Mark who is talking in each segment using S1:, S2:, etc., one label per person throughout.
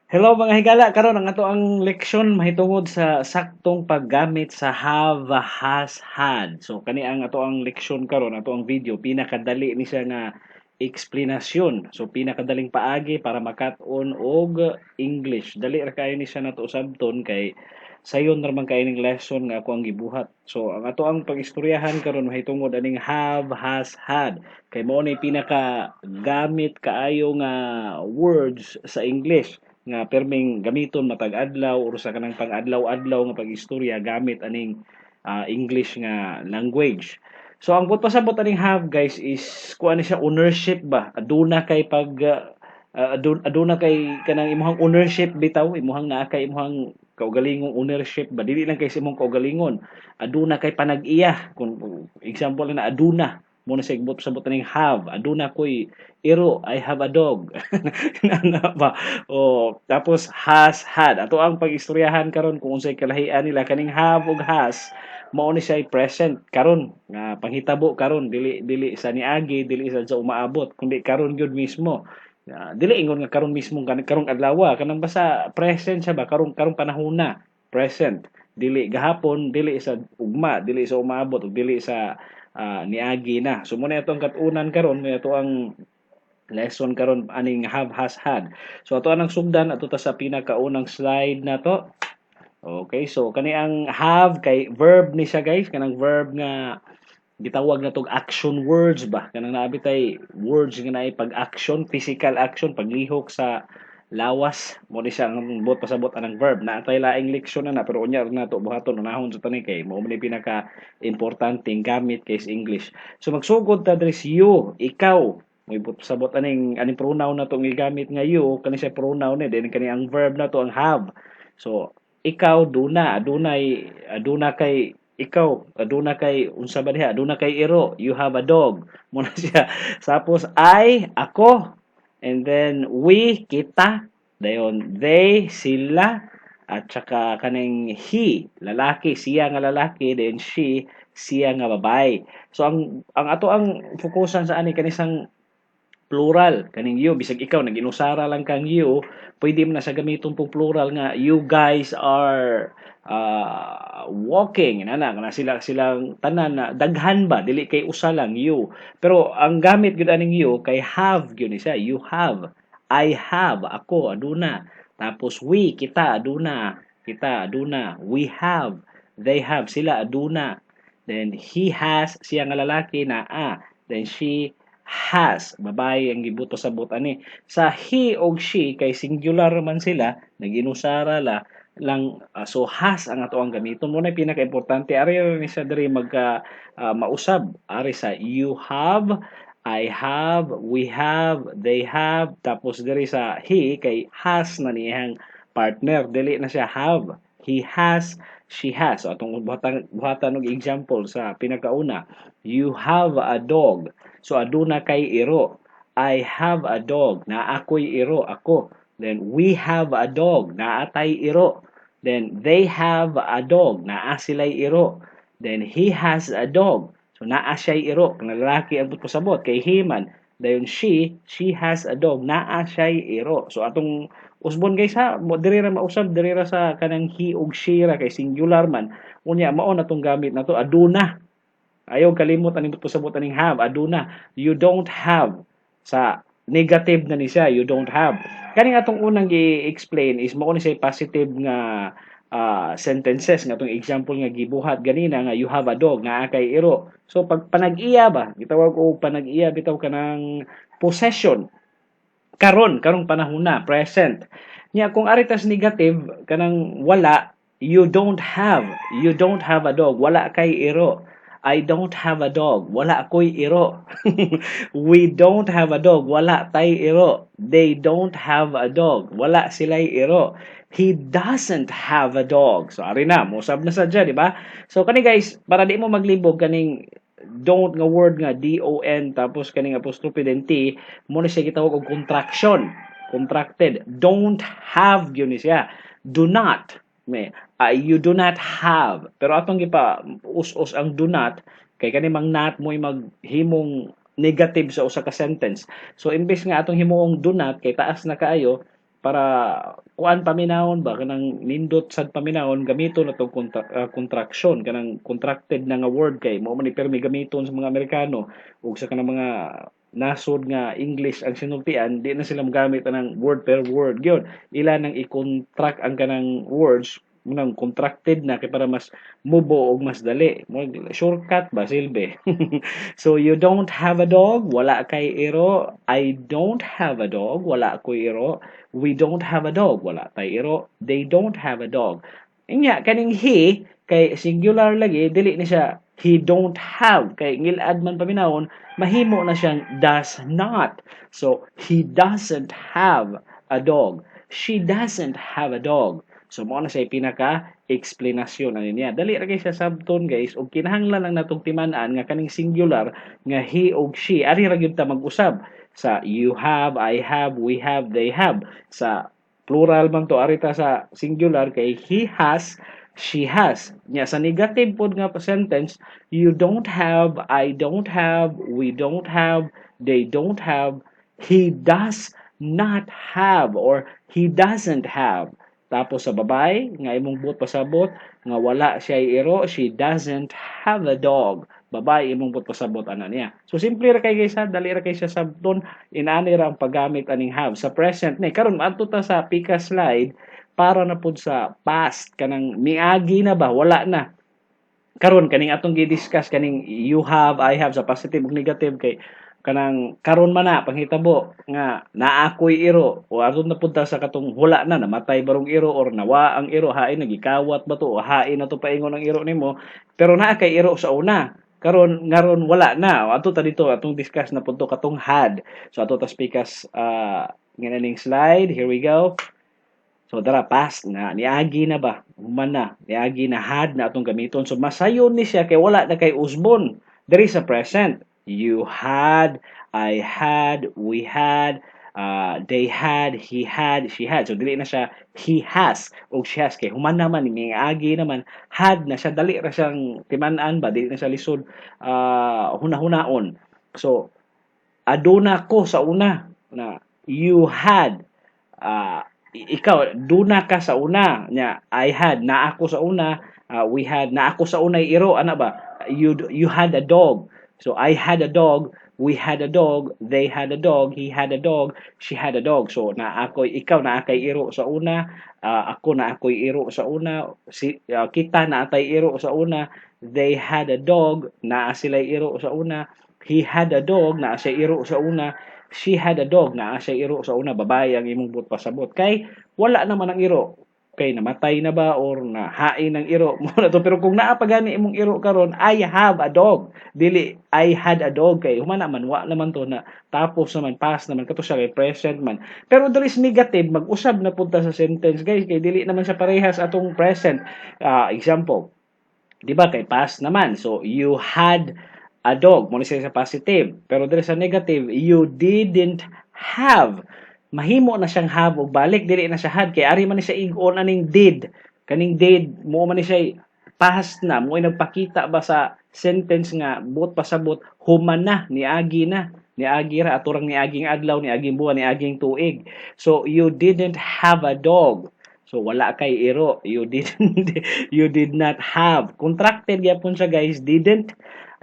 S1: Hello, mga higala, karon ang ato ang leksyon mahitungod sa saktong paggamit sa have, has, had. So kani ang ato ang leksyon karon, ato ang video, pinakadali ni siya nga eksplanasyon. So pinakadaling paagi para makat-on og English. Dali ra kaayo ni siya nato usabton kay sayon ra man kaayo ning lesson nga ako ang gibuhat. So ang ato ang pag-istoryahan karon mahitungod aning have, has, had. Kay mao ni pinaka gamit kaayo nga words sa English nga perming gamiton matag adlaw or sa kanang pang-adlaw-adlaw nga pag-istorya gamit aning English nga language. So ang buot pasabot aning have, guys, is kuan ni siya, ownership ba? Aduna kay pag aduna kay kanang imong ownership bitaw, imong naa kay imong kaugalingong ownership ba, dili lang kay sa imong kaugalingon. Aduna kay panag-iya. Kung example na aduna mo na siya buot pasabot aning have, aduna koy iro, I have a dog. Nana ba? O tapos has, had. Ato ang pag-istoryahan karon kung unsay kalahian nila kaning have ug has. Mao ni siya present, karon nga panghitabo karon, dili dili sa niagi, dili sa umaabot, kundi karon gyud mismo. Dili ingon nga karon mismo karong adlaw, kanang basta present siya ba, karong karong panahona, present, dili gahapon, dili sa ugma, dili sa umaabot ug dili sa niagi na. So mao na atong kat-unan karon, mao ato ang lesson karon aning have, has, had. So ato anang sugdan ato ta sa pinakaunang slide na to. Okay, so kani ang have kay verb ni siya, guys, kanang verb nga gitawag na tog action words ba, kanang naa bitay words nga naay pag-action, physical action, paglihok sa lawas. Mo ni siya ang buot pasabot anang verb. Naa tay laing leksyon na pero unya na to buhaton, unahon sa tani kay mao man ni pinaka importanteng gamit kay sa English. So magsugod ta diri sa you, ikaw. May buot pasabot aning aning pronoun na tong gigamit nga you, kani siya pronoun ni, then kani ang verb na to ang have. So ikaw duna, adunay, aduna kay ikaw, aduna kay unsa ba diha, aduna kay iro, you have a dog. Muna siya. Tapos I, ako, and then we, kita, dayon they, sila, at saka kaning he, lalaki, siya nga lalaki, then she, siya nga babae. So ang ato ang fokusan sa ani kanisang plural, kaning you, bisag ikaw nag-inusara lang kang you, pwede mo na sa gamiton pong plural nga you guys are walking, inana na sila silang tanan na daghan ba, dili kay usa lang you. Pero ang gamit gyud aning you kay have gyud ni siya, you have, I have, ako aduna. Tapos we, kita aduna, kita aduna, we have, they have, sila aduna. Then he has, siya nga lalaki naa. Then she has, babae ang gibuto sa ani. Sa he og she kay singular man sila, nag-inusara la lang, so has ang ato ang gamiton mo na pinaka-importante. Ari ra ni siya diri magka mausab ari sa you have, I have, we have, they have. Tapos diri sa he kay has na niyang partner, dili na siya have. He has, she has. So atong buhatan buhatan og example sa pinakauna, you have a dog. So aduna kay iro. I have a dog. Naa ako'y iro, ako. Then we have a dog. Naa tay iro. Then they have a dog. Naa sila'y iro. Then he has a dog. So naa siya'y iro. Kung lalaki ang pasabot kay he man. Dayon she, she has a dog. Naa siya'y iro. So atong usbon, guys, ha, mo diri ra mausab diri ra sa kanang he ug she ra kay singular man. Unya mao na tong gamit nato, aduna. Ayaw kalimot aning pasabot aning have, aduna. You don't have, sa negative na ni siya, you don't have. Kaning atong unang gi-explain is mao ni siya positive nga sentences nga atong example nga gibuhat ganina nga you have a dog, naa kay iro. So pag panag-iya ba, gitawag og panag-iya bitaw, kanang possession. Karon, karong panahon na, present. Nya kung ari tas negative, kanang wala, you don't have, you don't have a dog, wala kay iro. I don't have a dog. Wala ako'y iro. We don't have a dog. Wala tay iro. They don't have a dog. Wala sila'y iro. He doesn't have a dog. So, ari na. Musab na sadya, di ba? So, kani guys, para di mo maglibog, kaning don't nga word nga D-O-N tapos kaning apostrophe then T, mo na siya gitawag og contraction. Contracted. Don't have yun ni siya. Do not. May, you do not have. Pero atong gipa us-us ang do not kay kani mang not mo'y maghimong negative sa usa ka sentence. So imbes nga atong himuong do not kay taas na kaayo, para kuan paminawon ba, kanang nindot sad paminawon, gamiton na tong contraction, kanang contracted na nga word, kay mao man ni permi gamiton sa mga Amerikano ug sa kanang mga nasod nga English ang sinultian. Di na sila mogamit anang word per word gyud, ila nang i-contract ang kanang words nang contracted na kay para mas mubo og mas dali. Shortcut ba silbi. So you don't have a dog, wala kay iro. I don't have a dog, wala ko'y iro. We don't have a dog, wala tay iro. They don't have a dog. Inya kaning he kay singular lagi, dili ni siya he don't have kay ngilad man paminawon, mahimo na siyang does not. So he doesn't have a dog. She doesn't have a dog. So mao na siya pinaka eksplanasyon ani niya. Dali ra kay siya sabton, guys, ug kinahanglan lang natong timan-an nga kaning singular nga he og she, ari ra gyud ta mag-usab sa you have, I have, we have, they have. Sa plural man to, ari ta sa singular kay he has, she has. Nya sa negative pod nga sentence, you don't have, I don't have, we don't have, they don't have, he does not have or he doesn't have. Tapos sa babae, nga imong buot pasabot, nga wala siya iro, she doesn't have a dog. Babae imong buot pasabot ana niya. So simple ra kay, guys, ha, dali ra kay siya sabton, inani ra ang paggamit aning have sa present ni. Karon maadto ta sa pika slide para na pud sa past, kanang miagi na ba, wala na. Karon kaning atong gi-discuss kaning you have, I have sa positive ug negative kay kanang karon man na panghitabo nga naa ko'y iro o aron na punta sa katong wala na, namatay barong iro or nawa ang iro, hain nagikawat ba to o hain na to paingon ang iro nimo, pero naa kay iro sa una. Karon ngaron wala na, ato ta dito atong discuss na pud to katong had. So ato ta speakas nginaning slide. Here we go. So dara past na niagi na ba? Human na, niagi na, had na atong gamiton. So masayon ni siya kay wala na kay usbon. There is a present. You had, I had, we had, they had, he had, she had. So dili na siya he has o she has kay human naman, niagi naman, had na siya, dali ra siyang timan-an ba, dili na siya lisod huna-hunaon. So aduna ko sa una na you had, ikaw duna ka sa una nya, I had, na ako sa una, we had, na ako sa una iro ana ba. You had a dog. So I had a dog, we had a dog, they had a dog, he had a dog, she had a dog. So na ako, ikaw naa kay iro sa una, ako naa ako'y iro sa una, si kita naa tay iro sa una, they had a dog, naa sila iro sa una, he had a dog, naa siya iro sa una, she had a dog, naa siya iro sa una, babae ang imong buot pasabot. Kay wala naman ang iro. Kay namatay na ba or nahain ang iro mo na to. Pero kung naa pa gani imong iro karon, I have a dog. Dili I had a dog kay human naman, wa naman to na tapos naman, past naman kato siya kay present man. Pero there is negative, mag-usab na punta sa sentence, guys, kay dili naman siya parehas atong present. Example, di ba kay past naman. So you had a dog, mo ni siya sa positive. Pero diri sa negative, you didn't have. Mahimo na siyang have og balik, dili na siya had kay ari man ni siya ig-on aning did. Kaning did mo man ni siya past na, mo nagpakita ba sa sentence nga buot pasabot human na, niagi na. Niagi ra aturang niaging adlaw, niaging buwan, niaging tuig. So you didn't have a dog. So wala kay iro. You did not have. Contracted gyapon siya, guys. Didn't.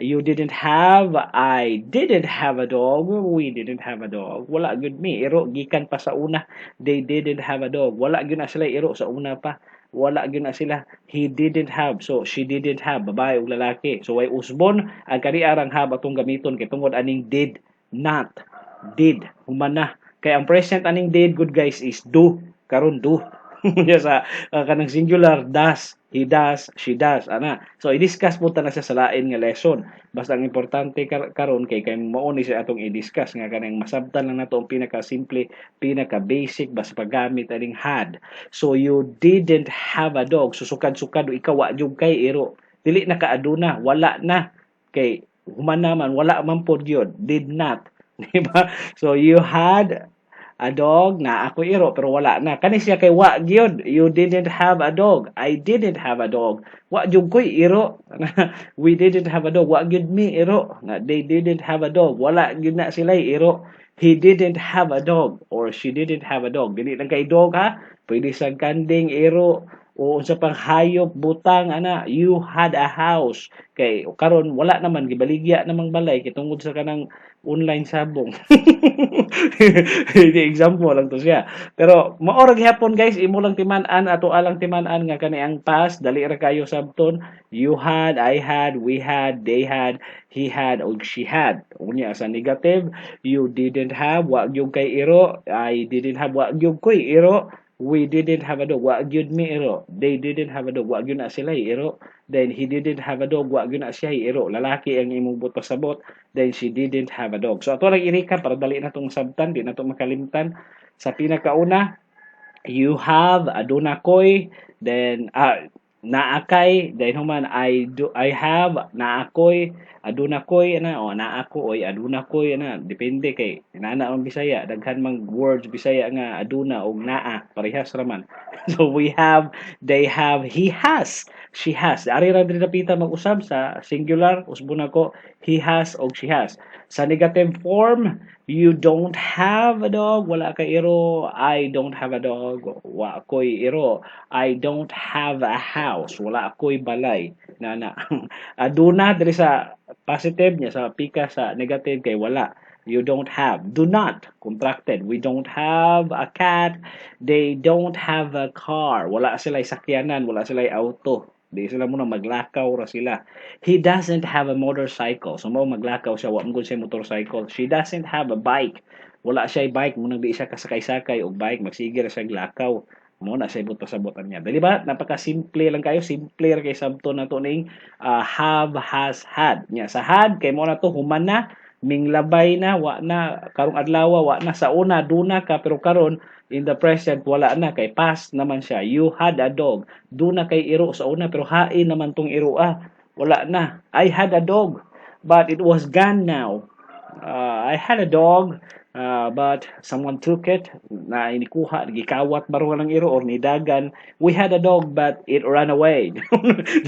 S1: You didn't have, I didn't have a dog, we didn't have a dog. Wala gyud mi iro gikan pa sa una. They didn't have a dog. Wala gyud na sila iro sa una pa. Wala gyud na sila. He didn't have. So she didn't have, babae ug lalaki. So way usbon ang kani arang have atong gamiton kay tungod aning did not. Did human na. Kay ang present aning did good, guys, is do. Karon do. Nya sa kanang singular does, he does, she does ana. So i-discuss po ta na siya sa lain nga lesson. Basta ang importante karon kay kay mao ni siya atong i-discuss nga kanang masabtan lang nato ang pinaka simple, pinaka basic ba sa paggamit aning had. So you didn't have a dog. So sukad-sukad ikaw wa jud kay iro. Dili na ka aduna, wala na. Kay human naman, wala man pod gyud, did not. Di ba? So you had a dog, na ako iro pero wala na. Kani siya kay wa gyud. You didn't have a dog. I didn't have a dog. Wa jud koy iro. We didn't have a dog. Wa gyud mi iro. Na they didn't have a dog. Wala gyud na sila iro. He didn't have a dog or she didn't have a dog. Dili lang kay dog ha. Pwede sa kanding, iro, o unsa pang hayop, butang ana. You had a house. Kay karon wala naman, gibaligya namang balay kay tungod sa kanang online sabong. Hindi, example lang to siya. Pero mao ra gihapon, guys, imo lang timan-an, ato alang timan-an nga kani ang past dali ra kayo sabton. You had, I had, we had, they had, he had og she had. Unya sa negative, you didn't have, wa gyud kay iro, I didn't have, wa gyud koy iro, we didn't have a dog, wa gyud mi iro, they didn't have a dog, wa gyud na sila iro, then he didn't have a dog, wa gyud na siya iro, lalaki ang imong buot pasabot, then she didn't have a dog. So ato lang i-recap para dali na tong sabtan, di na to makalimtan. Sa pinakauna, you have, aduna koy, then naa kay, then human I do, I have, naa koy, aduna koy ana o naa ko oy aduna koy ana, depende kay inana ang Bisaya, daghan mang words Bisaya nga aduna og naa parehas ra man. So we have, they have, he has, she has. Ari ra diri dapita mag-usab sa singular, usbon nako, he has og she has. Sa negative form, you don't have a dog, wala kay iro, I don't have a dog, wa koy iro, I don't have a house, wala koy balay nana. Aduna diri sa positive niya, sa pika sa negative kay wala. You don't have, do not, contracted. We don't have a cat, they don't have a car, wala sila sakyanan, wala sila auto. Di sila muna maglakaw ra sila. He doesn't have a motorcycle. So mao maglakaw siya, wa man gud siya motorcycle. She doesn't have a bike. Wala siya bike, munang di siya kasakay-sakay og bike, magsige ra siya lakaw. Mo na siya buot pasabotan niya. Dali ba? Napaka-simple lang kayo, simple ra kay sabton nato ning have, has, had. Nya sa had kay mo na to human na, minglabay na, wa na karong adlaw, wa na. Sa una duna ka, pero karon in the present wala na kay past naman siya. You had a dog. Duna kay iro sa una, pero hain naman tong iro ah. Wala na. I had a dog but it was gone now. I had a dog but someone took it na inikuha, gikawat baro ng iro or nidagan. We had a dog but it ran away.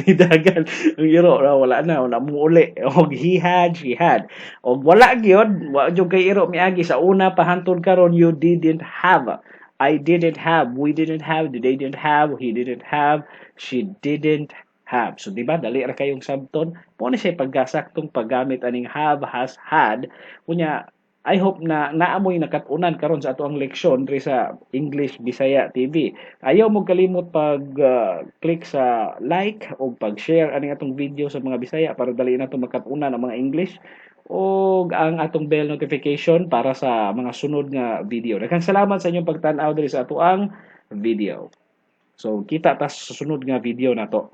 S1: Nidagan ang iro, wala na, wala mo uli. Og he had, she had. Og wala gyud, wa gyud kay iro miagi sa una pa hantod karon, you didn't have. I didn't have, we didn't have, they didn't have, he didn't have, she didn't have. So, di ba, dali ra kayong sabton. Mo ni siya pagkasaktong paggamit aning have, has, had. Unya, I hope na naamoy nakat-unan karon sa ato ang leksyon diri sa English Bisaya TV. Ayaw mo kalimot pag click sa like o pag-share aning atong video sa mga Bisaya para dali na to makat-unan ang mga English og ang atong bell notification para sa mga sunod nga video. Daghang salamat sa inyong pagtan-aw diri sa ato ang video. So kita ta sa sunod nga video nato.